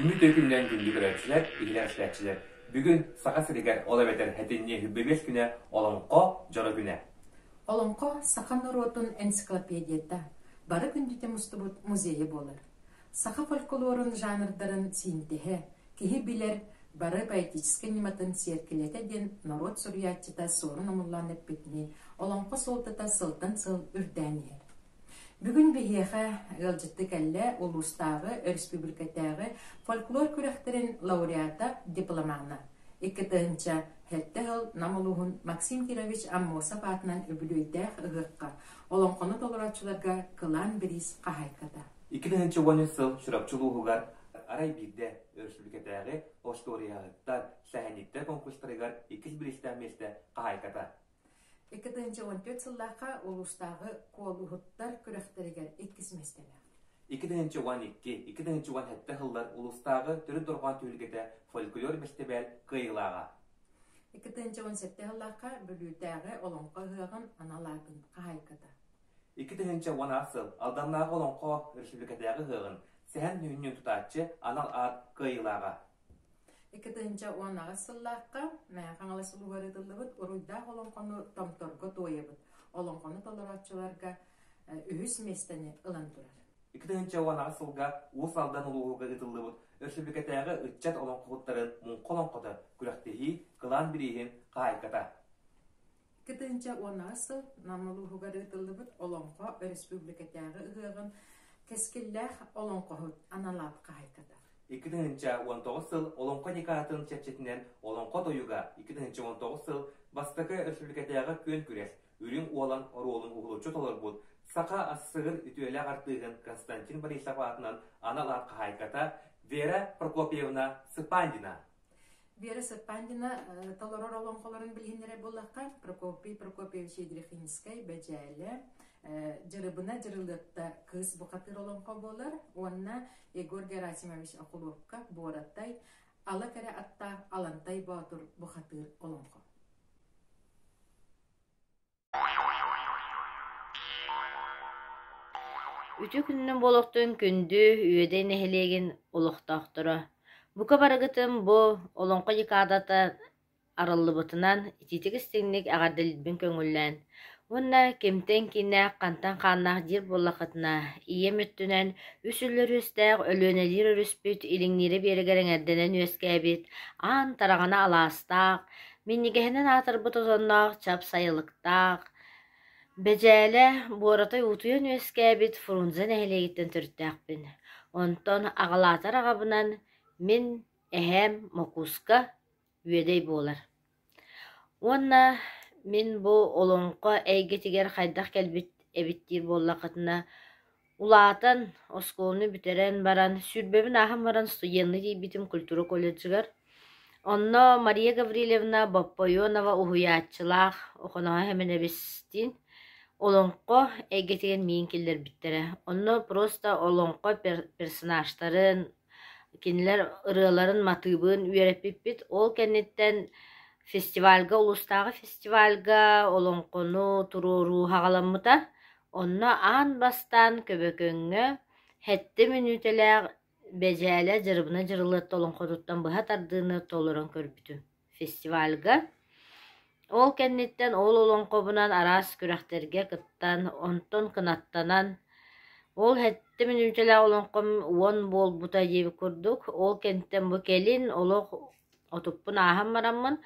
Бүгүҥҥү үтүө күнүнэн күндү көрөөччүлэр, иһирэх истээччилэр! Бүгүн Саха сиригэр, ол эбэтэр сэтинньи 25 күнэ Олоҥхо дьоро күнэ. Олоҥхо саха норуотун энциклопедията, бары күндүтэ мустубут музейа буолар. Саха фольклорун жанрдарын синтеһэ, киһи билэр бары поэтическай ньыматын сиэркилэтэ диэн норуот суруйааччыта Суорун Омуллаан эппитинии, олоҥхо суолтата сылтан сыл үрдээн иһэр. Бүгүн биһиэхэ ыалдьытты кэллэ улуустааҕы, өрөспүүбүлүкэтээҕи фольклор күрэхтэрин лауреата, дипломана. 2007 сыл Нам улууһун Максим Кирович Аммосов аатынан үбүлүөйдээх ыһыахха олоҥхону толорооччуларга кылаан бириис хаһаайката. 2013 сыл Чурапчы улууһугар арай биирдэ өрөспүүбүлүкэтээҕи остуоруйаһыттар, сэһэнньиттэр конкурстарыгар иккис бириистээх миэстэ хаһаайката. 2014 сыллаахха улуустааҕы куолуһуттар күрэхтэригэр иккис миэстэлээх. 2012, 2017 сыллар улуустааҕы төрүт дорҕоон түһүлгэтэ фольклор бэстибээл кыайыылааҕа. 2017 сыллаахха Бүлүүтээҕи Олоҥхо ыһыаҕын анал аатын хаһаайката. 2010 сыл Алданнааҕы Олоҥхо өрөспүүбүлүкэтээҕи ыһыаҕын Сэһэн Нүһүнньүн тутааччы анал аат кыайыылааҕа. 2018 сыллаахха Мэҥэ Хаҥалас улууһугар ыытыллыбыт Уруйдаах олоҥхону Томторго туойабыт олоҥхону толорооччуларга үһүс миэстэни ылан турар. 2018 сылга Уус Алдан улууһугар ыытыллыбыт өрөспүүбүлүкэтээҕи ыччат олоҥхоһуттарын Муҥха олоҥхото күрэхтэһии кылаан бирииһин хаһаайката. 2018 сыл Нам улууһугар ыытыллыбыт Олоҥхо өрөспүүбүлүкэтээҕи ыһыаҕын Кэскиллээх олоҥхоһут анал аат хаһаайката. 2019 сыл Олоҥхо декадатын чэрчитинэн Олоҥхо тойуга 2019 сыл бастакы өрөспүүбүлүкэтээҕи күөн күрэс Үрүҥ Уолан оруолун уһулуччу толорбут Саха АССР үтүөлээх артыыһын Константин Борисов аатынан анал аат хаһаайката Вера Прокопьевна Цыпандина. Вера Сыппандина толорор олоҥхолорун билиһиннэрэр буоллахха, Прокопий Прокопьевич Ядрихинскай Бэдьээлэ, Дьырыбына Дьырылыатта кыыс бухатыыр олоҥхо буолар уонна Егор Герасимович Окулуопка Буоратай Ала кэрэ аттаах Алантай Боотур бухатыыр олоҥхо. Үтүө күнүнэн буолуохтун күндү Үөдэй нэһилиэгин олохтоохторо! Бука барыгытын бу Олоҥхо декадата арыллыбытынан итиитик-истиҥник эҕэрдэлиирбин көҥүллээн уонна кимтэн кииннээх, хантан хааннаах диир буоллаххытына, ийэм өттүнэн үс үллэр үөстээх Өлүөнэлиир өрүспүт Илиҥниирэ биэрэгэр эҥэрдэнэн үөскээбит аан тараҕана алаастаах, Минньигэһинэн аатырбыт отонноох чап сайылыктаах, Бэдьээлэ Буоратай утуйан үөскээбит Фрунзе нэһилиэгиттэн төрүттээхпин. Онтон аҕалаатар аҕабынан мин эһээм Мокууска Үөдэй буолар. Уонна мин бу олоҥхо эйгэтигэр хайдах кэлбит эбит диир буоллаххытына, улаатан, оскуоланы бүтэрэн баран, сүүрбэбин ааһан баран студенныы тиийбитим культура колледжыгар. Онно Мария Гаврильевна Боппойонова уһуйааччылаах Охоноһо Сэмэнэбистиин олоҥхо эйгэтигэр миин киллэрбиттэрэ. Онно просто олоҥхо персонажтарын, кинилэр ырыаларын матыыбын үөрэппиппит. Ол кэнниттэн фестивальга, улуустааҕы фестивальга олоҥхону туруоруу саҕаламмыта. Онно аан бастаан Көбөкөҥҥө сэттэ мүнүүтэлээх Бэдьээлэ Дьырыбына Дьырылыатта олоҥхотуттан быһа тардыыны толорон көрбүтүм фестивальга. Ол кэнниттэн ол олоҥхобунан араас күрэхтэргэ кыттан, онтон кынаттанан, ол сэттэ мүнүүтэлээх олоҥхом уон буолбута диэбит курдук, ол кэнниттэн бу кэлин олох отуппун ааһан бараммын,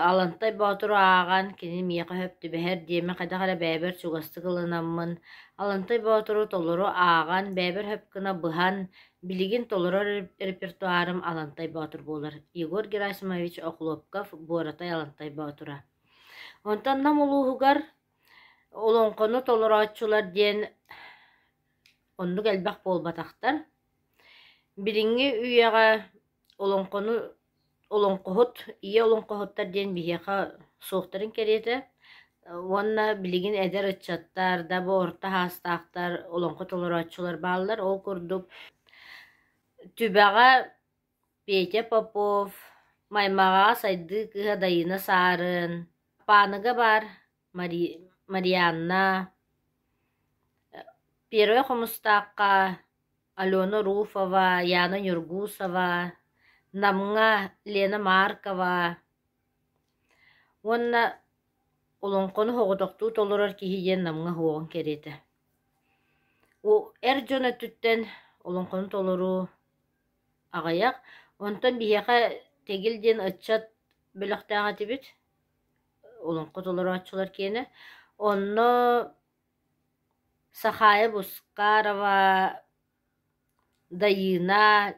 Алантай Боотуру ааҕан, кини миэхэ сөп түбэһэр диэмэ хайдах эрэ бэйэбэр чугастык ылынаммын, Алантай Боотуру толору ааҕан, бэйэбэр сөп гына быһан, билигин толорор репертуарым Алантай Боотур буолар. Егор Герасимович Охлопков, Буоратай Алантай Боотура. Онтон Нам улууһугар олоҥхону толорооччулар диэн оннук элбэх буолбатахтар. Билиҥҥи үйэҕэ Олоҥхону олоҥхоһут, ийэ олоҥхоһуттар диэн биһиэхэ суохтарын кэриэтэ уонна билигин эдэр ыччаттар да бу орто саастаахтар олоҥхо толорооччулар бааллар. Ол курдук Түбэҕэ Петя Попов, Маймаҕаҕа Сайдыы кыыһа Дайыына Саарын, Пааныга баар Марианна, Первай Хомустаахха. Алена Руфова, Яна Нюргусова, Намҥа Лена Маркова уонна олоҥхону соҕотохтуу толорор киһи диэн Намҥа суоҕун кэриэтэ. Эр дьон өттүттэн олоҥхону толоруу аҕыйах. Онтон биһиэхэ Тэгил диэн ыччат бөлөхтөөх этибит, олоҥхо толорооччулар киэнэ. Онно Сахаайа Бускарова, Дайыына,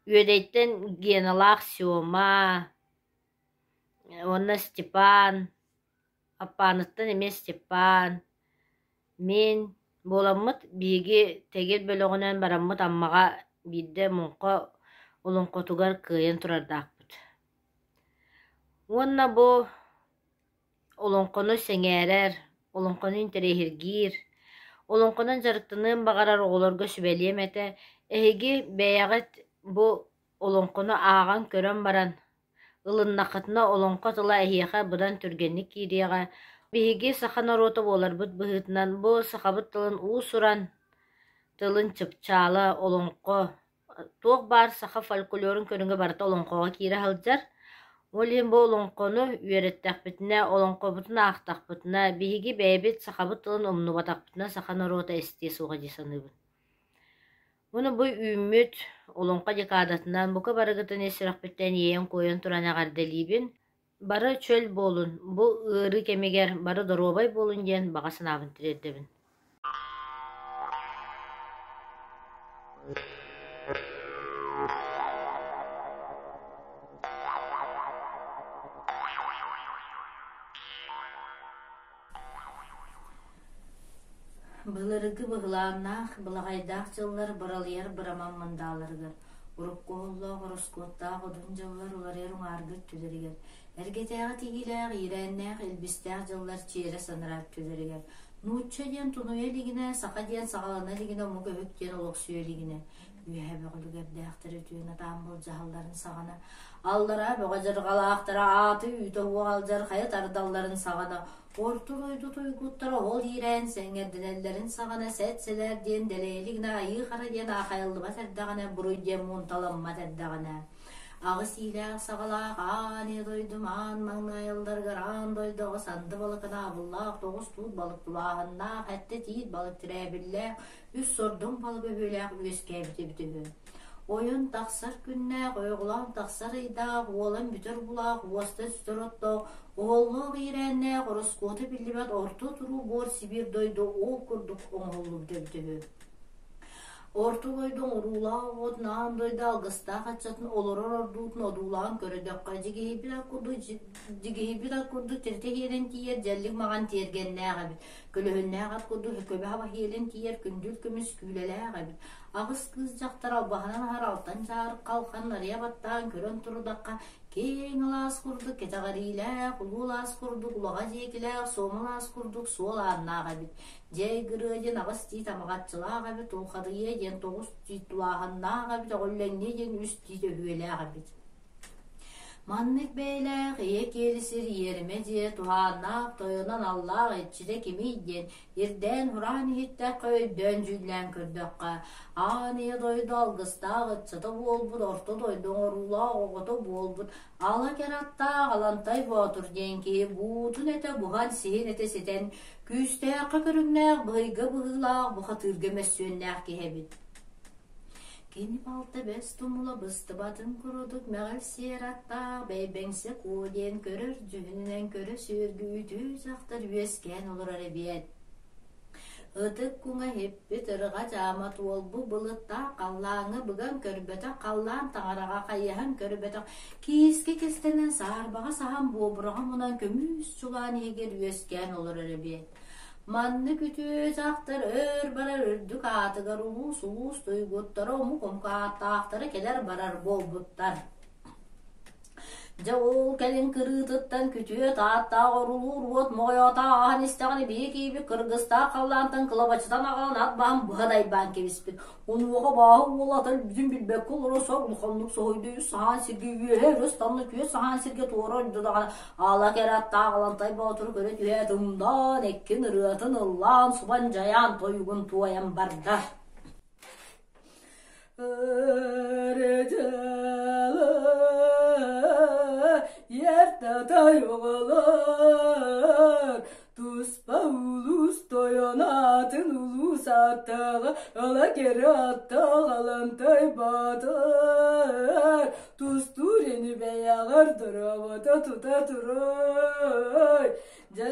Үөдэйтэн Геналаах Сёма уонна Степан, Аппааныттан эмиэ Степан, мин буоламмыт биһиги Тэгил бөлөҕүнэн бараммыт Аммаҕа биирдэ муҥха олоҥхотугар кыайан турардаахпыт. Уонна бу Олоҥхону сэҥээрэр, олоҥхону интэриэһиргиир, олоҥхонон дьарыктаныан баҕарар оҕолорго сүбэлиэм этэ: эһиги бэйэҕит бу олоҥхону ааҕан көрөн баран, ылыннаххытына олоҥхо тыла эһиэхэ быдан түргэнник киириэҕэ. Биһиги саха норуота буоларбыт быһыытынан бу сахабыт тылын уус-уран тылын чыпчаала олоҥхо Туох баар саха фольклорун көрүҥэ барыта олоҥхоҕо киирэ сылдьар. Ол иһин бу олоҥхону үөрэттэхпитинэ, олоҥхобутун аахтахпытына, биһиги бэйэбит сахабыт тылын умнубатахпытына саха норуота эстиэ суоҕа дии саныыбын. Уонна бу үүммүт олоҥхо декадатынан бука барыгытын ис сүрэхпиттэн иэйэн-куойан туран эҕэрдэлиибин. Бары чөл буолун, бу ыарыы кэмигэр бары доруобай буолун диэн баҕа санаабын тириэрдэбин. Былыргы быһылааннаах, былаҕайдаах дьыллар быралыйар быраман мындааларыгар, урукку оһоллоох ороскуоттаах одун дьыллар уларыйар уҥааргы өттүлэригэр, эргэтээҕи тигиилээх, иирээннээх, илбистээх дьыллар чиэрэ санарар өттүлэригэр, нуучча диэн тунуйа илигинэ, саха диэн саҕалана илигинэ, омук өһүк диэн олохсуйа илигинэ, үөһэ бөҕөлүгэрдээхтэр үтүөн атаан былдьаһалларын саҕана, аллараа бөҕө дьарҕалаахтара ааты үүтэ уох алдьархайы тардалларын саҕана, Орто дойду туйгуттара ол иирээн сэҥэрдинэллэрин саҕана сэт-сэлээр диэн дэлэйэлигинэ айыы-хара диэн аахайыллыбат эрдэҕинэ буруй диэн муунталаммат эрдэҕинэ аҕыс иилээх-саҕалаах аан ийэ дойдум аан маҥнай айылларыгар аан дойду аҕыс анды балыкына абыллаах тоҕус туут балык тулааһыннаах эттэ тиит балык тирээбиллээх үс сордоҥ балык өһүөлээх үөскээбит эбит үһү. Ойон тахсар күннээх, ойоҕолоон тахсар ыйдаах, уолан бүтэр булаах, уоста сүтэр оттоох, оһоллоох иирээннээх, ороскуота биллибэт орто туруу буор Сибиир дойду ол курдук оҥоһуллубут эбит үһү. Орто дойду оҥоруулаах оҕотун аан дойду алгыстаах аччатын олорор ордуутун одуулаан көрөдөххө дьигиһийбит курдук дьигиһийбит курдук тиритэ иһиэрэн тиийэр дьэллик маҕан тиэргэннээх эбит. Көлөһүннээх ат курдук көбө хаба иһиэлэн тиийэр күндүл көмүс күүлэлээх эбит. Аҕыс кыыс дьахтар албаһынан аһар алтан дьаарык халхан арыйа баттаан көрөн турдахха киэҥ алаас курдук кэтэҕэриилээх, улуу алаас курдук улаҕа дьиэкилээх, суома алаас курдук суол ааннаах эбит. Дьэ Гырыа диэн аҕыс тиит амаҕаччылаах эбит, Улхадыйа диэн тоҕус тиит тулааһыннаах эбит, Өҕүллэҥниэ диэн үс тиит өһүөлээх эбит. Маннык бэйэлээх ийэ киэли сир иэримэ дьиэ туһааннаах тойонун аллаах иччитэ кимий диэн ирдээн-ураан иһиттэххэ өйдөөн-дьүүллээн көрдөххө, аан ийэ дойду алгыстаах ыччата буолбут, орто дойду оҥоруулаах оҕото буолбут ала кэрэ аттаах Алантай Боотур диэн киһи буутун этэ буһан, сиһин этэ ситэн, күүстээххэ көрүҥнээх, быһыйга быһыылаах, бухатыырга мөссүөннээх киһи эбит. Кини балта бэс тумула быстыбатын курдук мэҕил сиэр аттаах Бэйбэҥсэ Куо диэн көрөр дьүһүнүнэн көрө сүөргү дьахтар үөскээн олорор эбиэт. Ытык куҥа иһиппит ырыҕа дьаама туолбу былыттаах халлааҥҥа быган көрбөтөх халлаан таҥараҕа хайыһан көрбөтөх киискэ кистэнэн саарбаҕа саһан буобураҕа мунан көмүс чулаан иһигэр үөскээн олорор эбиэт. Маннык үтүө дьахтар өр барар үрдүк аатыгар улуус-улуус туйгуттара омук-омук ааттаахтара кэлэр-барар буолбуттар. Дьэ ол кэлин кырыытыттан күтүөт ааттаах орулуур уот моҕойоото ааһан истэҕинэ биһи киирбит кыргыстаах халлаантан кылабачытан аҕалан ат баһын быһа дайбаан кэбиспит. Онуоха бааһы уола ата өлбүтүн билбэккэ олорон сор улаханнык соһуйда үс саһаан сиргэ үөһэ өрө ыстанна күөс саһаан сиргэ туора ойдо даҕаны Аала кэрэ аттаах Алантай Боотуру көрө түһээт ымдаан, эккин ырыатын ыллаан, субан дьайаан тойугун туойан барда. Эрэ-дьала Ерте оҕолор Туспа улуус тойон атын улуус аттаҕа ыла кэрэ аттаах Алантай Баатыр Тустуур ини бэйэҕэр дорообото тута турай Дьэ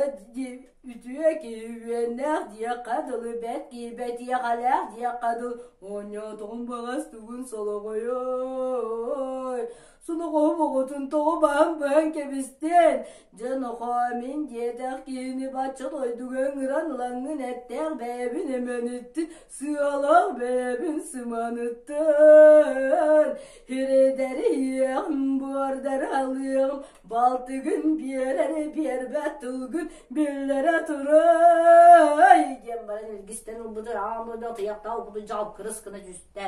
үтүө киһи үөннээх диэххэ дылы бэт киһи бэтиэхэлээх диэххэ дылы оонньоотоҕун баҕас тугун солоҕойой Сулуҕуһум оҕотун тоҕо баһан быһан кэбистин? Дьэ, нохоо, мин диэтэх киһини бачча дойдуга ыҥыран ылаҥҥын эттээх бэйэбин эмэниттин, сыалаах бэйэбин сыманыттын. Хиридэри иэҕим, буордары алыаҕым, балтыгын биэрэри биэрбэт тылгын биллэрэ турай диэн баран илгистэн ылбыты аан дойду атыйахтаах укуту дьалкырыс гына түстэ.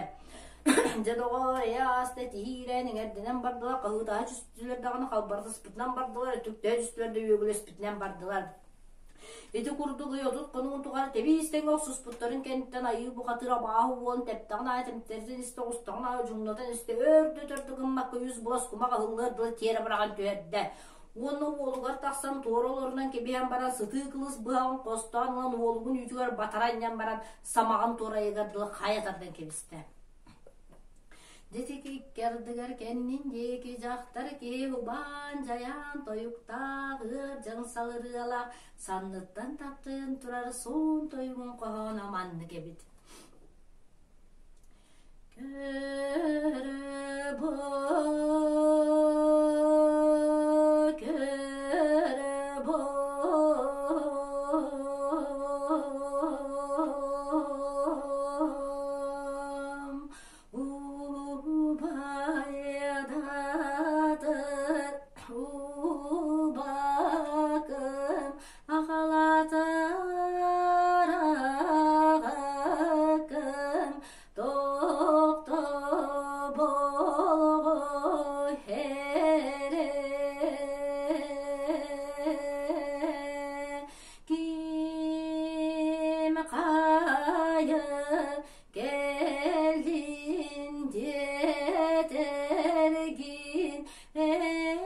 Дьэ доҕоор, эйэ ааста тиһиирэн иҥэрдинэн бардылар, хаһыытаһа түстүлэр даҕаны халбарытыспытынан бардылар, өтүктөһө түстүлэр да үөгүлэспитинэн бардылар. Ити курдук ый 30 хонугун тухары тэбиис-тэҥэ охсуспуттарын кэнниттэн айыы бухатыыр абааһы уолун тэптэҕин аайы тэмтэритэн истэ, оҕустаҕын аайы одьуҥнатан истэ, өр да өтөр да гыммакка үс былас кумах аһыллыар дылы тиэрэ быраҕан түһэрдэ. Уонна уолугар тахсан туора олорунан кэбиһэн баран сытыы кылыс быһаҕын хостоон ылан уолугун үүтүгэр батара анньан баран самаҕын туорайыгар дылы хайа тардан кэбистэ. Дьитики икки ардыгар кэннин диэки дьахтар киһи убаан-дьайаан тойуктаах ыар дьаҥсал ырыалаах санныттан таптайан турар суун тойугун хоһооно маннык эбит. Көрө бу, көрө бу, Убайдатыр убакым ахалатар аҕакым Тохтоболго эрэ ким хайа кэллин диэтэргин эн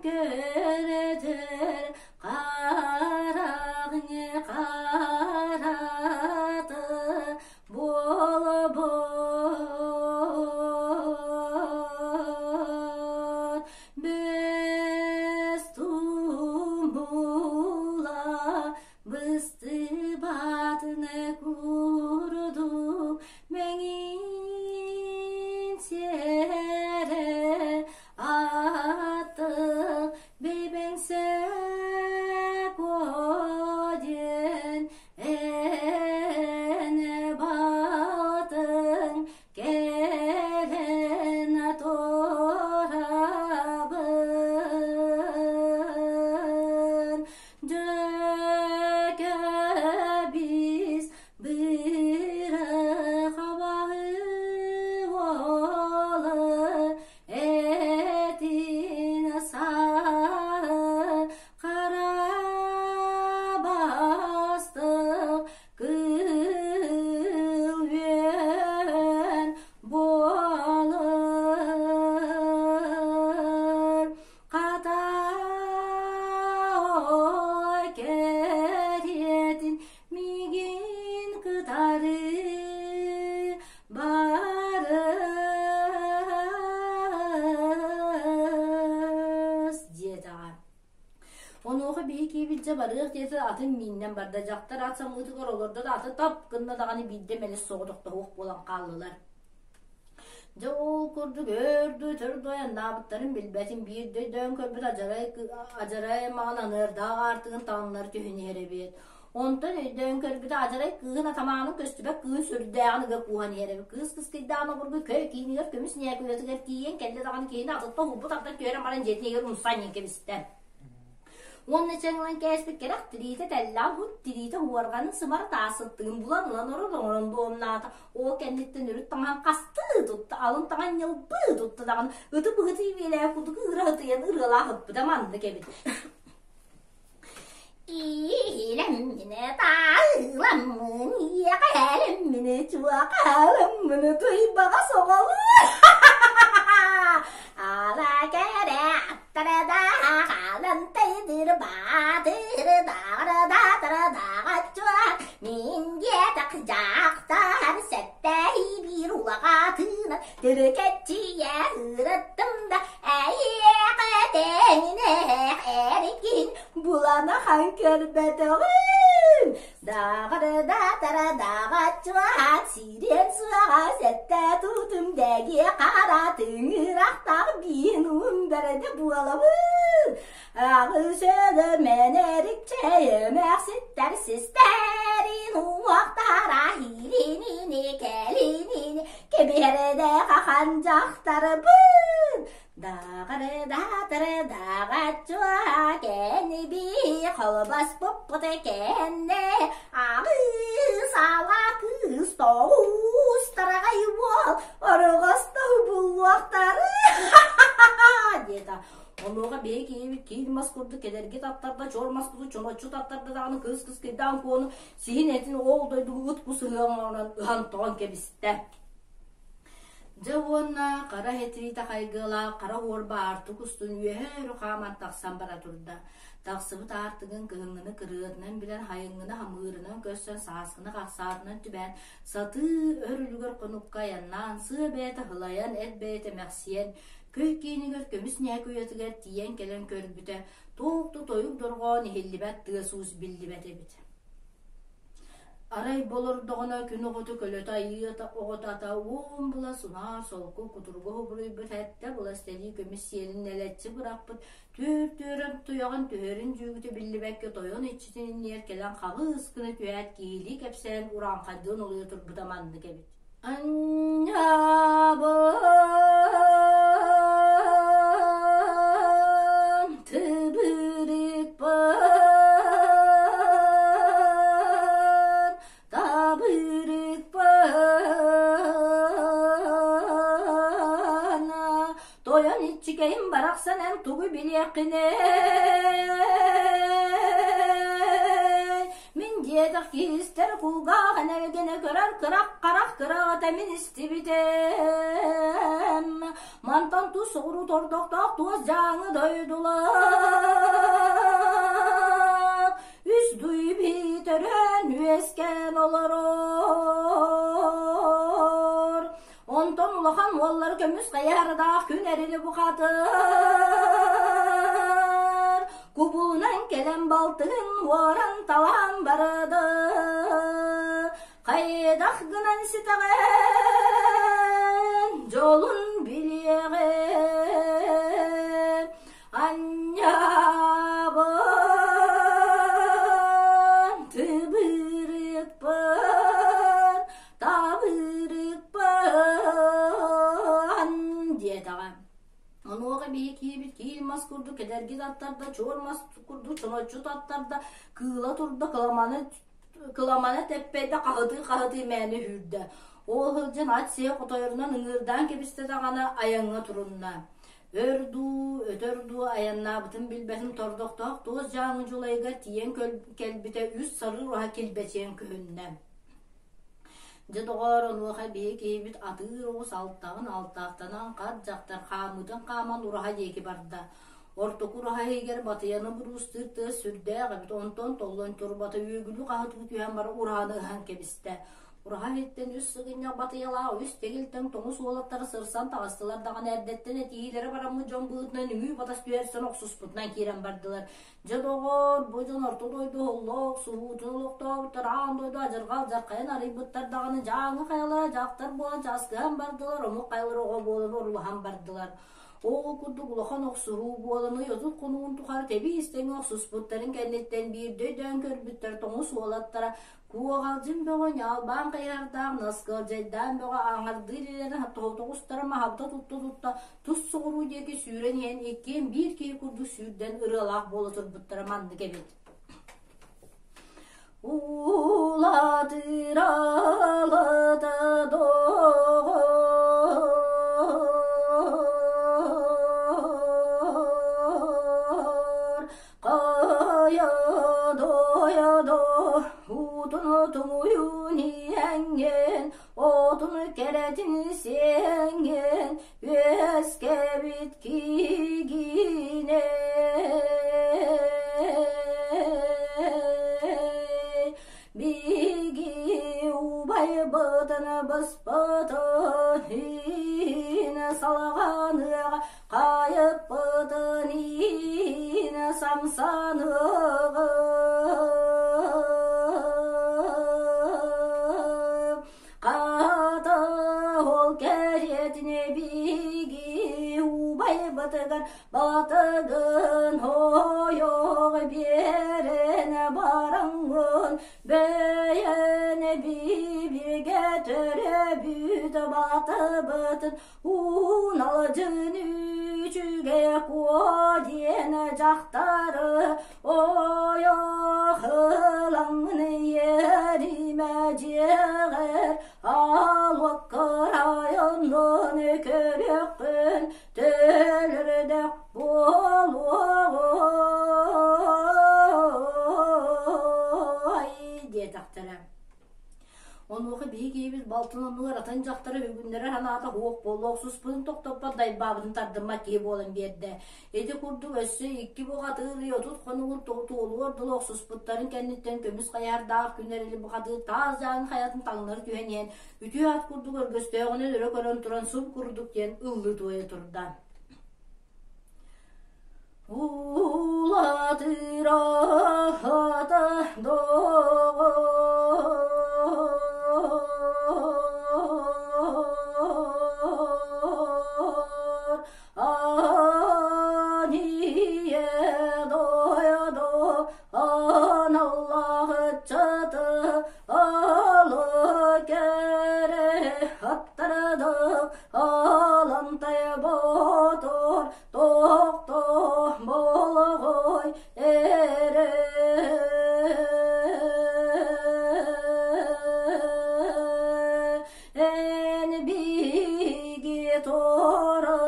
көрдөр хараҕыҥ харата буолбут бэс тумула быстыбатын курдук мэҥин сиэрэ аттык бэйбэҥсэ диэн эн балтыҥ кэлэн турабын Дьөкөбүс бырахабаһы уолу этин саа хара бастык кыл үөн буолар хата кэриэтин миигин кытары Барыс диэтэҕэ. Онуоха биһи киһибит дьэ барыах диэтэ атын мииннэн барда. Дьахтар ат самыытыгар олордо да аты тап гынна даҕаны биирдэ мэлис соҕотохтоһуох буолан хааллылар. Дьэ ол курдук өр да өтөр да айаннаабыттарын билбэтим. Биирдэ өйдөөн көрбүт адьарай, адьарай маҕан аныардаах аартыгын таҥнары түһэн иһэр эбит. Онтон өйдөөн көрбүтэ адьарай кыыһын атамаанын көстүбэт кыыс сүрдээҕин ыга кууһан иһэр эбит. Кыыс кыскыйдаан обургу көй киинигэр көмүс ньээкүлэтигэр тиийэн кэллэ даҕаны киһини атыттан уурбут артан түһэрэн баран дьиэтин иһигэр умса анньан кэбистэ. Уонна чэҥ ылан кээспит кэрэх тириитэ тэллэҕин һут тириитэ уорҕанын сымара таасыттыгын булан ылан орон оҥорон дуомнаата. Ол кэнниттэн үрүт таҥаһын хастыы тутта, алын таҥаһын ньылбыы тутта даҕаны ыты быһыты ибиэлээх кутугу ыыра ытыйан ырыалаах ыппыта маннык эбит. Иилэмминэ таалыламмын, иэҕэлэмминэ чуохаламмын туйбаҕа соҕолуу Ала кэрэ аттара да хаалан тайдыр баатыр даҕара даатара даҕаччуа мин диэтэх дьахтар сэттэһи биир улаҕатынан Төрөкөччүйэ ырыттым да эйиэхэ тэҥнээх эркин булана хан көрбөтөҕүм. Даҕыры-даатара даҕаччуаат сириэн суоҕа сэттэ туутум дэгиэ хара тыҥырахтаах биин уун бэрдэ буолабын. Аҕыс өлө-мэнэрикчэй эмээхситтэр систэрин уҥуохтара иилинини кэлинини Кэбиһэрдэ хахан дьахтарбын Даҕары-даатары даҕаччуа кэниби холбоспуппут кэннэ аҕыс ала кыыс тоҕус тараҕай уол ороҕосто буллуохтары диэтэ. Онуоха биһи киһибит киил мас курдук кэлэрги таттарда, чор мас курдук чоноччу таттарда даҕаны кыыс кыскыйдаан куону сиһин этин ол дойдугу ыт кус ыһыаҕын ыһан тоҕон кэбистэ. Дьэ уонна хара этиитэ хайгыалаах хара уорба аартык устун үөһэ өрө хааман тахсан бара турда. Тахсыбыт аартыгын кыһыҥҥыны кырыатынан билэн, хайыҥҥыны хамыырынан көрсөн, сааскыны хахсаатынан түбээн, сатыы өр үлүгэр хонукка айаннаан, сыа бэйэтэ һылайан, эт бэйэтэ мэхсийэн, көй киинигэр көмүс ньээкүйэтигэр тиийэн кэлэн көрбүтэ, туох да тойук дорҕоон иһиллибэт тыас-уус биллибэт эбит. Арай болордоҕуна күн оҕото көлөтө айыы оҕото ата уон була сунаар солку кутуругу хобуруйбут эттэ булас сэлии көмүс сиэлин нэлэччи бырахпыт түөр-түөрэн туйаҕын түһэрин дьүүгүтэ биллибэккэ тойон иччитин иннигэр кэлэн хаҕыс гына түһээт киһилии кэпсээн урааҥхайдыын олуйа турбута маннык эбит. Анньабын тыбырыкпын табырыкпын тойон иччикэйим барахсан эн тугу билиэххиний Мин диэтэх киһистэр кулгаах энэргэнэ көрөр кырах харах кыраҕата мин истибитим. Мантан тус соҕуруу тордохтоох туос дьааҥы дойдулар. Үс дуй төрөөн үөскээн олорор. Онтон улахан уоллар көмүс хайаардаах күн эрили бухатыр. Кубулунан кэлэн балтын уоран талаан барды. Хайдах гынан ситэҕин дьолун билиэҕим. Анньабын тыбырыкпын Табырыкпан диэтэҕэ. Онуоха биһи киһибит киил мас курдук кэдэрги таттарда, чуор мас курдук чоноччу таттарда, кыыла турда, кыламаны кыламана тэппэйдэ, хаһытыы-хаһытыы мээнэ үүрдэ. Ол сылдьан ат сиэ хотойорунан ыҥыырдаан кэбистэ даҕаны айаҥҥа турунна. Өр дуу, өтөр дуу айаннаабытын билбэтин тордохтоох туос дьааҥы дьулайыгар тиийэн кэлбитэ үс сарыы ураһа килбэчийэн көһүннэ. Дьэ, доҕоор, онуоха биһи киһибит атыыр оҕус алтаҕын алтаахтанан хат дьахтар хаамыытын хааман ураһа диэки барда. Ортоку ураһа иһигэр батыйаны буруустуур тыас сүрдээх эбит, онтон толлон турбата үөгүлүү хаһытыы түһэн баран ураһаны ыһан кэбистэ. Ураһа иһиттэн үс сыгынньах батыйалаах үс тэгилтэн тоҥус уолаттара сырсан таҕыстылар даҕаны эрдэттэн этиһиилэрэ бараммыт дьон быһыытынан үҥүү-батас түһэрсэн охсуспутунан киирэн бардылар. Дьэ, доҕоор, бу дьон орто дойду оһоллоох, суһуутун олохтообуттар, аан дойду адьырҕа алдьархайын арыйбыттар даҕаны дьааҥы хайалара дьахтар буолан часкыһан бардылар, омук хайалара оҕо буолан орулаһан бардылар. Ол курдук улахан охсуһуу буолан ый 30 хонугун тухары тэбиис-тэҥэ охсуспуттарын кэнниттэн биирдэ өйдөөн көрбүттэр тоҥус уолаттара Куоҕалдьын бөҕө ньаалбаан хайыһардаах наскыалдьайдаан бөҕө аҥардыы илиилэрин тоҕустара маһабыта тутта-тутта тус соҕуруу диэки сүүрэн иһэн иккиэн биир киһи курдук сүүрдэн ырыалаах буола турбуттара маннык эбит. Улатыралата доҕор хайа туҥуйун иэҥҥин, отун кэрэтин сиэҥҥин, үөскэбит киигинэ. Биги убайбытын быспытын иһин салҕаныаҕа, хайыппытын иһин самсаныаҕа. Хата ол кэриэтин биги убайбытыгар батыгын ойох биэрэн бараҥҥын бэйэн бииргэ төрөөбүт батыбытын Уналдьын үчүгэй куо диэн дьахтары ойох ылаҥын иэримэ дьиэҕэр алуоккар айаннын көрүөххүн төлөрдөх буолуоҕай диэтэхтэрэ. Онуоха биһиги киһибит балтын оннугар атын дьахтары үгүннэрэр санаата суох буолуох, суспутун тохтоппот, дайбаабытын тардыммат киһи буолан биэрдэ. Ити курдук өссө икки бухатыыр ый 30 хонугун туолуор дылы охсуспуттарын кэнниттэн көмүс хайаардаах күн эрили бухатыыр таас дьааҥы хайатын таҥнары түһэн иһэн үтүө ат курдук өргөстөөҕүнэн өрө көрөн туран суб курдук диэн ыллыы туойа турда. Улатыраата доҕор, Ание дойду аналлаах ыччаты алы кэрэ аттардык Алантай ботур тохто болоҕой эрэ. Эн биһиги туора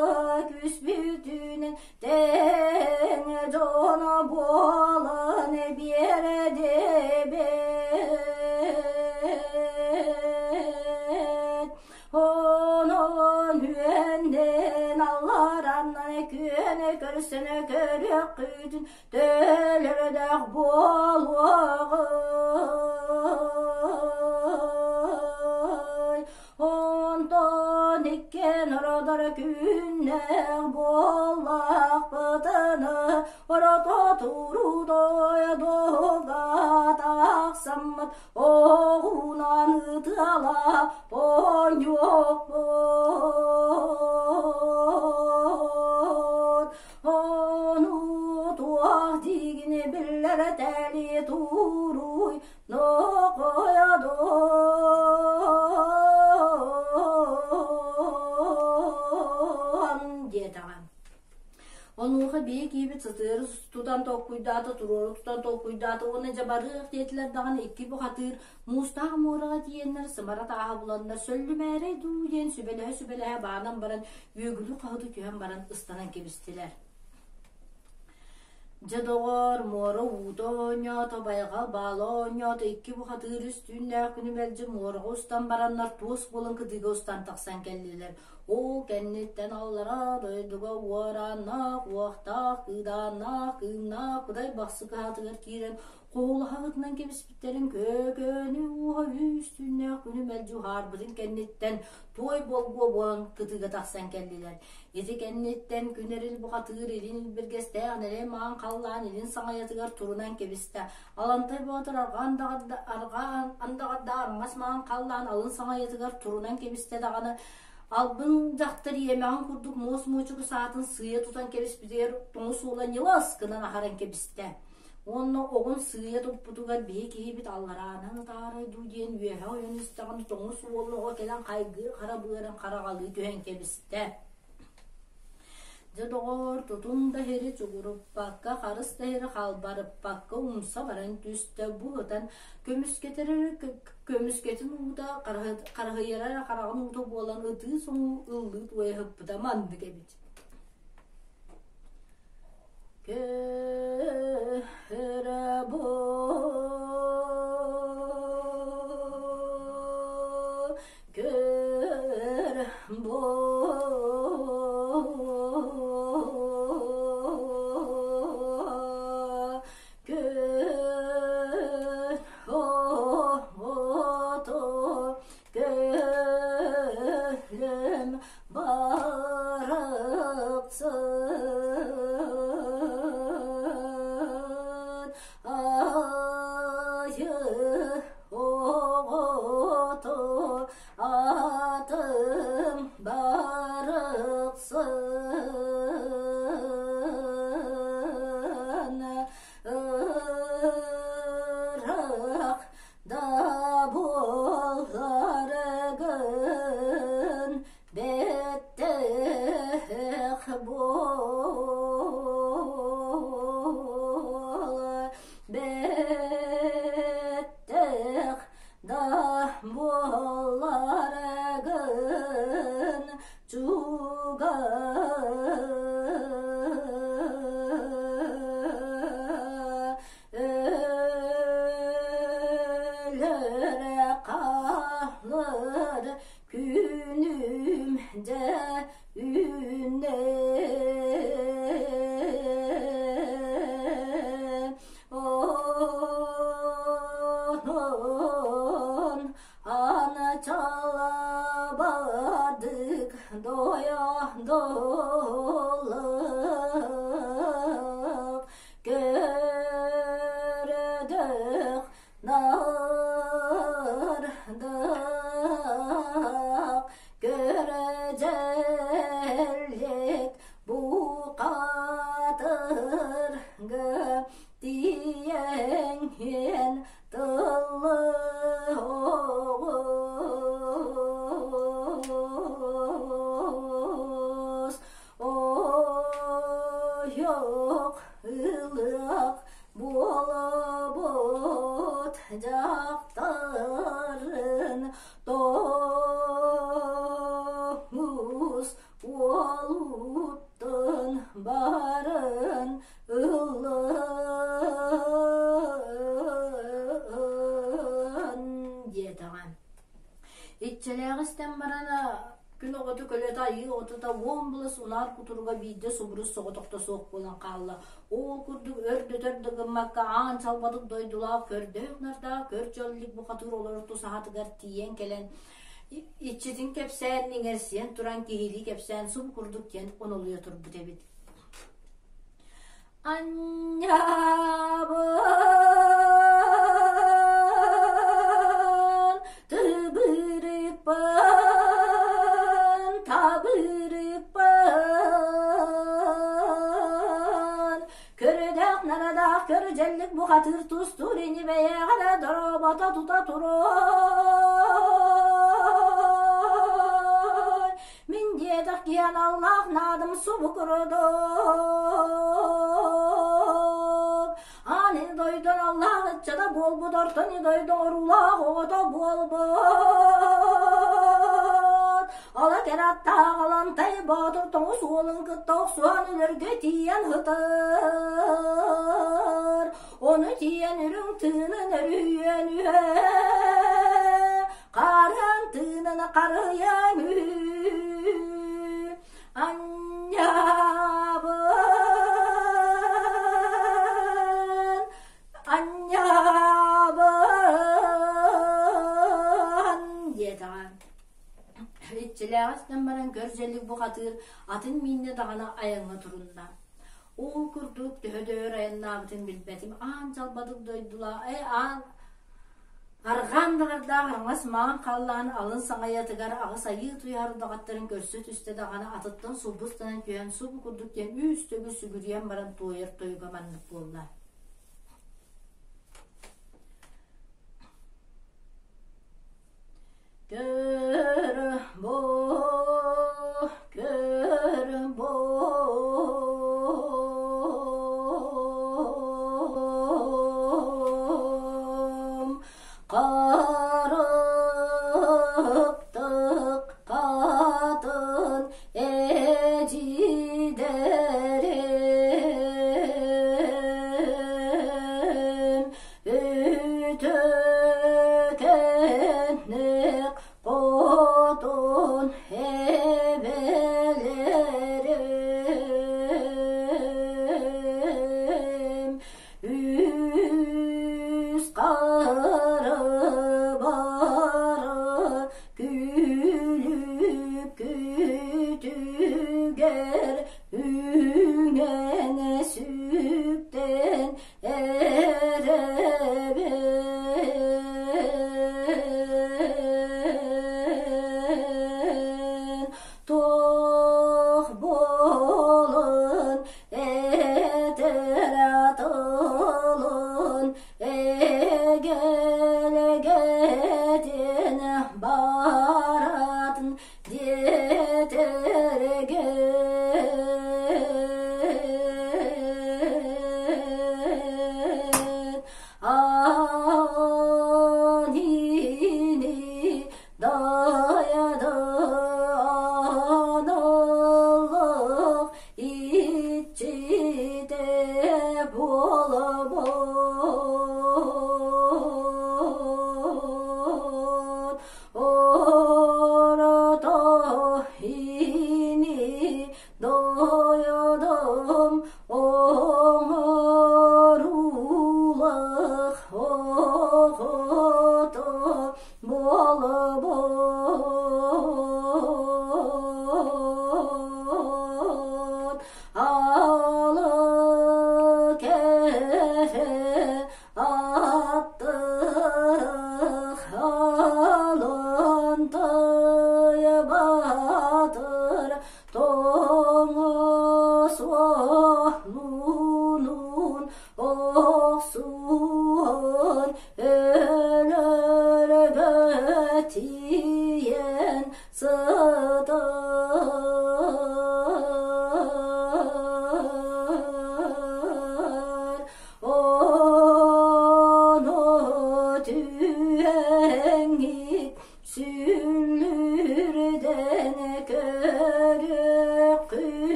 күспүтүнэн тэҥ дьон буолан биэрдибит. Онон үөннэн аллараннан күөнэ көрсөнө көрүөххүтүн төлөрөдөх буолуоҕуй. Онтон иккиэн ородор күннээх буоллахпытына орото турудой дуга тахсаммыт Оҕунан ытыала оонньуохпут. Ону туох диигин биллэртэли туруй нохойодон диэтэҕэ. Онуоха бии киһибит сытыары тутан толкуйдаата, туруору тутан толкуйдаата уонна дьэ барыах диэтилэр даҕаны икки бухатыыр муустаах муораҕа тиийэннэр сымара тааһа буланнар сөллүмээрэй дуу диэн сүбэлэһэ-сүбэлэһэ баанан баран үөгүлүү хаһыты түһэн баран ыстанан кэбистилэр. Дьэ доҕоор, муора уута оонньоото, байҕал баала оонньоото, икки бухатыыр үс түүннээх күнү мэлдьи муораҕа устан бараннар туос буолан кытыыга устан тахсан кэллилэр. Ол кэнниттэн аллараа дойдуга уорааннаах, уохтаах, кыыдааннаах, кыымнаах Кудай Бахсы кыһатыгар киирэн хоһулаһаҕытынан кэбиспиттэрин көөкөөнү ууһа үс түүннээх күнү мэлдьи уһаарбытын кэнниттэн туой болгуо буолан кытыыга тахсан кэллилэр. Ити кэнниттэн күн эрил бухатыыр илин илбиргэстээх нэлэй маҥан халлаан илин саҥайатыгар турунан кэбистэ. Алантай Боотур арҕаа арҕаа андаҕардаах араҥас маҥан халлаан алын саҥайатыгар турунан кэбистэ даҕаны албын дьахтар иэмэҕин курдук муос муочуку саатын сыыйа тутан кэбиспитигэр тоҥус уола ньылас гынан аһаран кэбистэ. Уонна оҕун сыыйа туппутугар биһи киһибит аллараанан ытаарай дуу диэн үөһэ ойон истэҕин тоҥус уолун оҕо кэлэн хайгыы хара быарын хараҕалыы түһэн кэбистэ. Дьэ доҕоор, тутум да иһири чугуруппакка, харыс да иһири халбарыппакка умса баран түстэ. Бу ытан көмүскэтэр көмүскэтин уута хараһыйара эрэ хараҕын уута буолан ытыы соҥуу ыллыы туойа сыппыта маннык эбит. Көрө Баатырга тиийэн тыллы оҕус ойох ылыах буолабыт дьахтарын тоҥус уолуттан барын ыллын диэтэҕэ. Иччэлээҕи истэн баран күн оҕото көлөтө айыы оҕотута уон былас унаар кутуруга биирдэ субурус соҕотохто суох буолан хаалла. Ол курдук өр дөтөр да гыммакка аан чалбатык дойдулаах көрдөөх-нардаах көр дьоллик бухатыыр олорор тусаһатыгар тиийэн кэлэн иччитин кэпсээн иҥэрсийэн туран киһилии кэпсээн субу курдук диэн онолуйа турбут эбит. Анньабын тыбырыппын табырыппын Көрүдэх нарадаах көрүдьэллик бухатыыр тустуур ини бэйэҕэ дорообото тута туруой Мин диэтэх киһи аналлаах наадым субу курдук Аан дойдон аллаах ыччата буолбут ортон дойдон оруулаах оҕото буолбут Ала кэраттаах Алантай Боотур тоҥус уолун кытта охсуһан өлөргө тиийэн сытар Ону тиийэн үрүҥ тыынын өрүһүйэн үһэ Хаарыан тыынын харыйан үһү Анньабын анньабын диэтэҕэ. Иччилээҕи истэн баран көр дьэллик бухатыыр атын мииннэ даҕаны айаҥҥа турунна. Ол курдук төһө да өр айаннаабытын билбэтим аан чалбатык дойдулаа аан Арҕаан даҕардаах араҥас маҥан халлаан алын саҥайатыгар аҕыс айыы туйаар удаҕаттарын көрсө түстэ даҕаны атыттан сулбустанан түһэн субу курдук диэн үс төгүл сүгүрүйэн баран туойар тойуга маннык буолла. Көр бу, көр бу Харыктык хатын эдьиийдэрим Үтүөкэннээх хотун эбэлэрим үс хары бары күлүк күтүгэр үҥэн сүктэн эрэбин туох буолан этэр тылын эгэлэгэтин баратын диэтэргин Анини даяды аналлык иччитэ буолабыт Орото ини дойдум оҥоруулах оҕото буолабыт Алы кэрэ Аттых алынтай батыр тоңус уолун.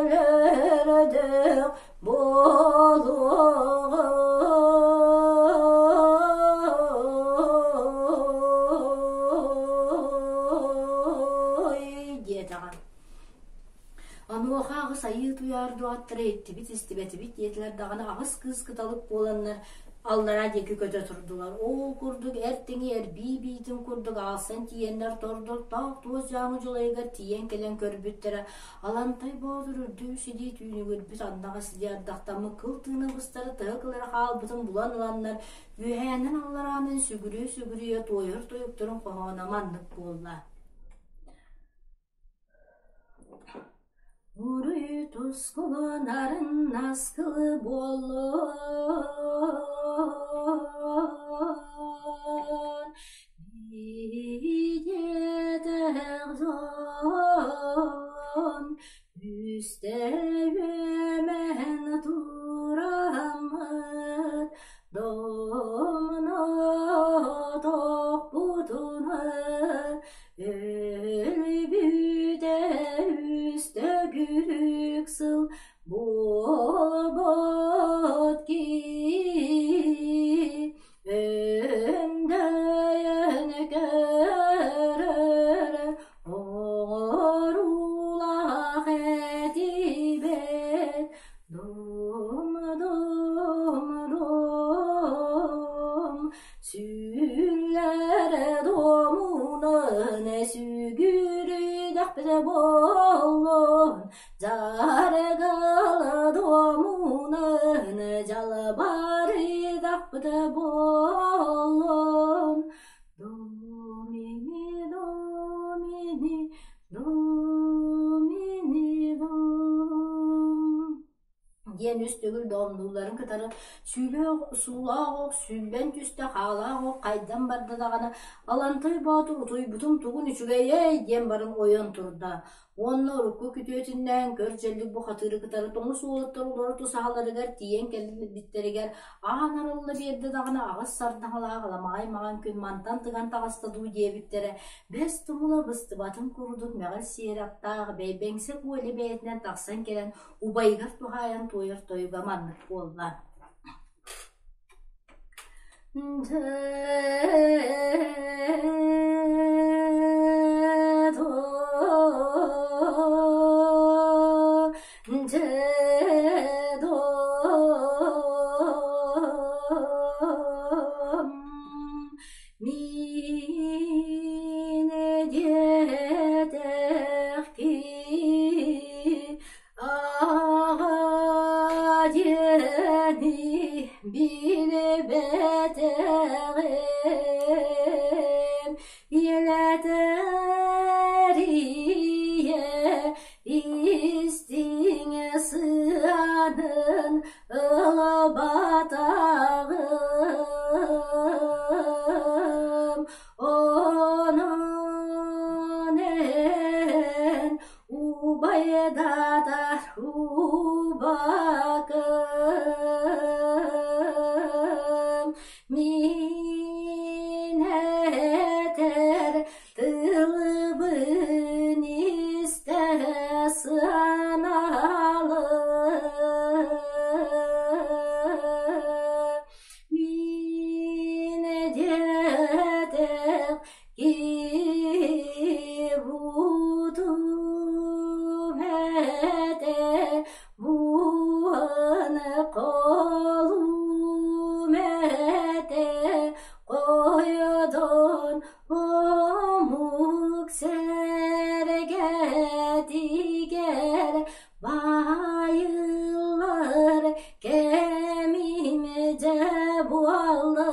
Өлөрдөх буолуоҕуй диэтэҕэ. Онуоха аҕыс айыы туйаар дуоттара иһиттибит истибэтибит диэтилэр даҕаны аҕыс кыыс кыталык буоланнар аллараа диэки көтө турдулар. Ол курдук эр тэҥи эрбии биитин курдук аалсан тиийэннэр тордохтоох туос дьаамы дьулайыгар тиийэн кэлэн көрбүттэрэ Алантай Боотур үрдүү сидии түүнүгүрбүт андаҕа сидии ардахтаммыт кыл тыына быстары тыһы кылара хаалбытын булан ыланнар үөһээнэн аллараанан сүгүрүйэ-сүгүрүйэ туойар тойуктарын хоһооно маннык буолла. Уруй тускулун арын аскылы буоллун, Биһиэтэх дьон үстэ үөмэн тураммыт домно тохпутуна Өлбүтэ үс төгүрүк сыл буолбут киһи өндөйөн көрөр оҥоруулаах этибит дум-дум-дум Сүллэрэ дуомунан сүгүрүйдэхпит буоллун, дьарыгала дуомунан дьалбарыйдахпыт буоллун. Домини, домини, домини, дом. Диэн үс төгүл доомнуулларын кытары сүүлээх суулаах ох сүүллэн түстэ, хаалаах ох хайдан барда даҕаны Алантай Боотур утуйбутум тугун үчүгэйэй диэн баран ойон турда уонна урукку күтүөтүннээн көр дьэллик бухатыыры кытары тоҥус уолаттар олоро тусаһаларыгар тиийэн кэлбиттэригэр аан арылла биэрдэ даҕаны аҕыс сардаҥалаах аламаҕай маҥан күн мантан тыган таҕыста дуу диэбиттэрэ бэс тумула быстыбатын курдук мэҕил сиэр аттаах Бэйбэҥсэ Коля бэйэтинэн тахсан кэлэн убайыгар туһаайан туойар тойуга маннык буолла Мин диэтэх Аҕа диэни билбэтэҕим, ийэлэтэр ийэ истиҥ сыанын ылбатаҕым. Онон эн Убайдатар убакым, мин этэр тылбын истэ сыаналыы. Мин диэтэх Киһи-бутум этэ буһан холум этэ хойдон омук сэргэтигэр Баайыллар кэмим дьэ буолла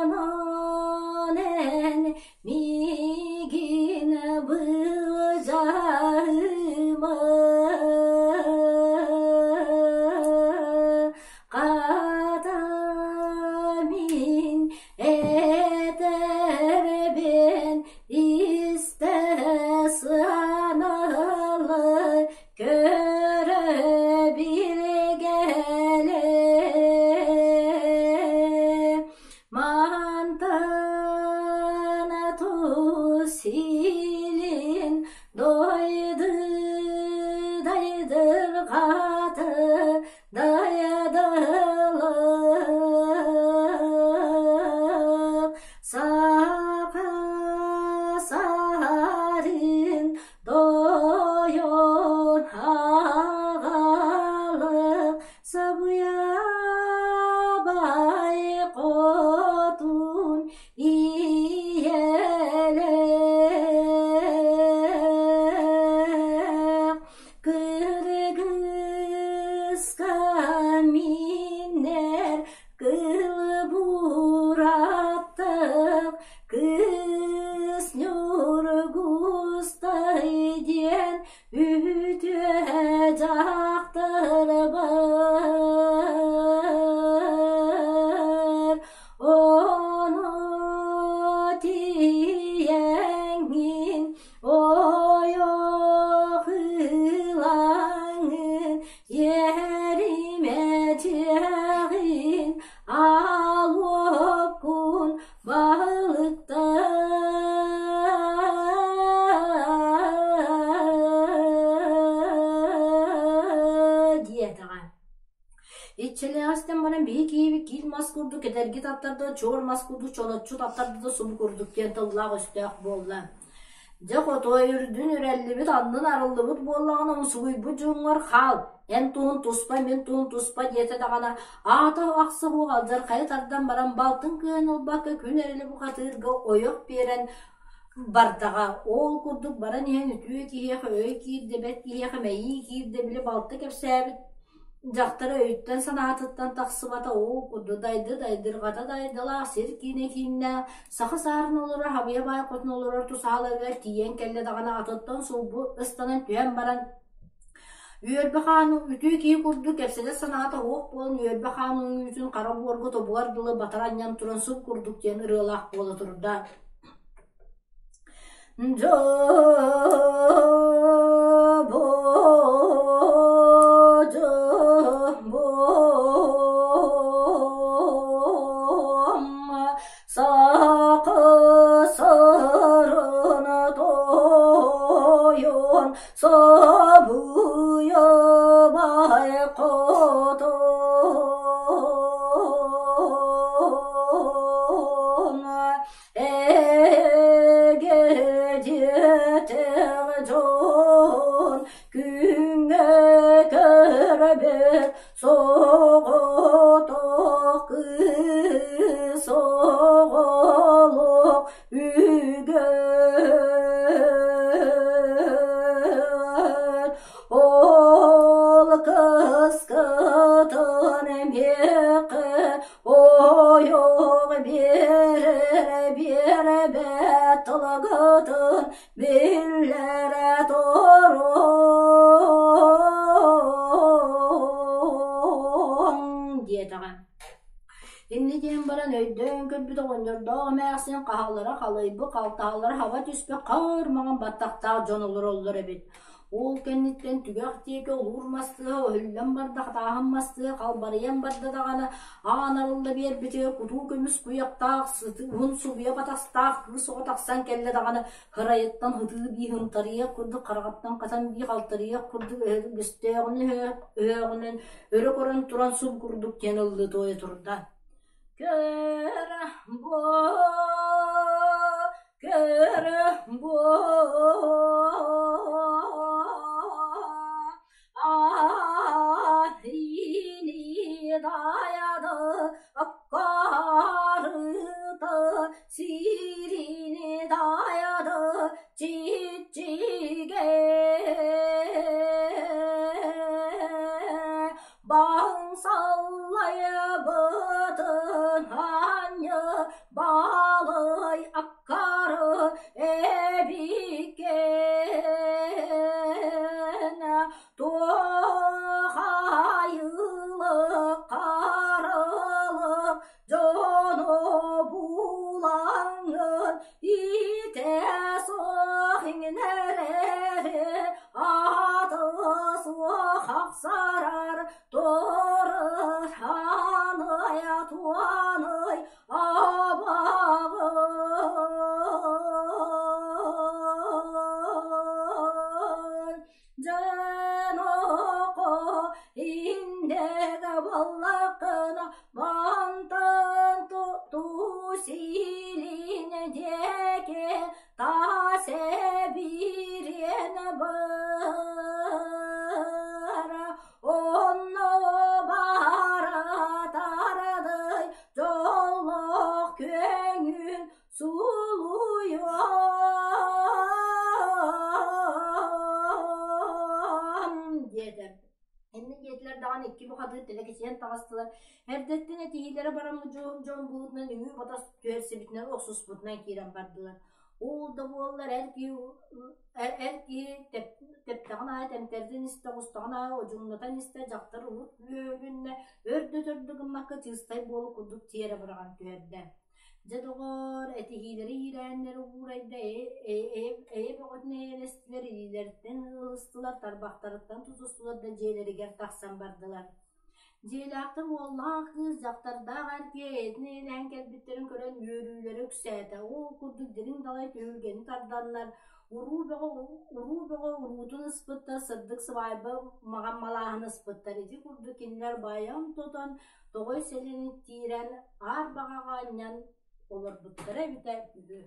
Онон эн миигин былдьаһыма Хата мин Этэрбин истэ сыаналы көрө билгэлэ Мантан тур Силин дойду дайдырҕаты дайдылык Саха сарын тойон аҕалык Сабыйа бай хотун ийэлээх Кыргыска миннэр кыл бураттык кыыс Ньургустай диэн үтүө дьахтар бар. Ону тиийэҥҥин ойох ылаҥҥын иэримэ дьиэҕин аал уоккун Балыктаа диэтэҕэ. Иччилээҕистэн баран биһи киһибит киил мас курдук кэтэрги таттарда, чуор мас курдук чоноччу таттарда да субу курдук диэн тыллаах өстөөх буолла. Дьэ хотуой үрдүн үрэллибит, аннын арыллыбыт буоллаҕына умсугуйбут дьоҥҥор хаал, эн туһун туспа, мин туһун туспа диэтэ даҕаны аата ахса суох алдьархайы тардан баран балтын кыайан ылбакка күн эрили бухатыырга ойох биэрэн бардаҕа. Ол курдук баран иһэн үтүө киһиэхэ өй киирдэ, бэрт киһиэхэ мэйии киирдэ, били балта кэпсээбит Дьахтара өйүттэн-санаатыттан тахсыбата уу курдук дайды дайдырҕата дайдылаах сир киинэ кииннээх саха саарын олорор хабыйа баай хотун олорор тусааларыгар тиийэн кэллэ даҕаны атыттан сулбу ыстанан түһэн баран үөрбэ хаан үтүө киһи курдук кэпсэтэр санаата суох буолан үөрбэ хаан үҥүүтүн хара буорга тобугар дылы батара анньан туран суп курдук диэн ырыалаах буола турда. Сакы сарын тойон сабыйа байқотон Эгедиэтэх дьон күҥҥэ көрбүт соҕотох кыыс оҕолоох үгэн Ол кыскытын миэхэ Ойох биэрэр биэрбэт тылгытын биллэрэ туруҥ диэтэҕэ. Инни диэн баран өйдөөн көрбүт оҕонньордоох эмээхсин хаһаллара халыйбыт, халтаһаллара хаба түспүт хаар маҥан баттахтаах дьон олороллор эбит. Ол кэнниттэн түгэх диэки олуур мас тыаһа өһүллэн барда, хатааһын мас тыаһа халбарыйан барда даҕаны, аан арылла биэрбитигэр кутуу көмүс куйахтаах, уһун субуйа батастаах кыыс оҕо тахсан кэллэ даҕаны, һырайыттан һытыы бии һынтарыйыах курдук, хараҕыттан хатан бии халтарыйыах курдук өһүргүстээҕинэ өһөөҕүнэн өрө көрөн туран суб курдук диэн ыллыы туойа турда. Көр бу, көр бу, Ахини даяды аккарыты сирини даяды чиччиге Баҥсаллайбытын анньы балай аккары эбиккин Туохайылык харылык дьону булаҥҥын итэ суох иҥнэрэри Ааты суох ахсарар турханый туаный абаҕын. сэбириэн бара онно бара тарадый дьоллоох көҥүл сулуйуом диэтэ. Иннэ диэтилэр даҕаны икки бухатыыр тэлэкисийэн таҕыстылар. Эрдэттэн этиһиилэрэ бараммыт дьон быһыытынан үҥүү-батас түһэрсибитинэн охсуспутунан киирэн бардылар. Ол да буоллар эр киһи эр киһи тэптэҕин аайы тэмтэрдин истэ, оҕустаҕын аайы одьуҥнатан истэ, дьахтар урут үөһүлүннэ, өр да өтөр да гыммакка чыыстай буола курдук тиэрэ быраҕан түһэрдэ. Дьэ доҕоор, этиһиилэри иирээннэри уурайда, эйэ бөҕөтүн эйэлэстилэр, илиилэриттэн ылыстылар, тарбахтарыттан тутустулар да дьиэлэригэр тахсан бардылар. Дьиэлээхтэр уоллаах кыыс, дьахтардаах эр киһи эйэтин эйэлэһэн кэлбиттэрин көрөн үөрүүлэрэ үксээтэ. Ол курдук дириҥ далай түһүлгэни тарданнар, уруу бөҕө уруу бөҕө уруутун ыспыттар, сырдык сыбаайба маҕан малааһын ыспыттар. Ити курдук кинилэр байан тотон, тоҕой сэлини тиирэн, аар баҕаҕа анньан олорбуттара эбитэ үһү.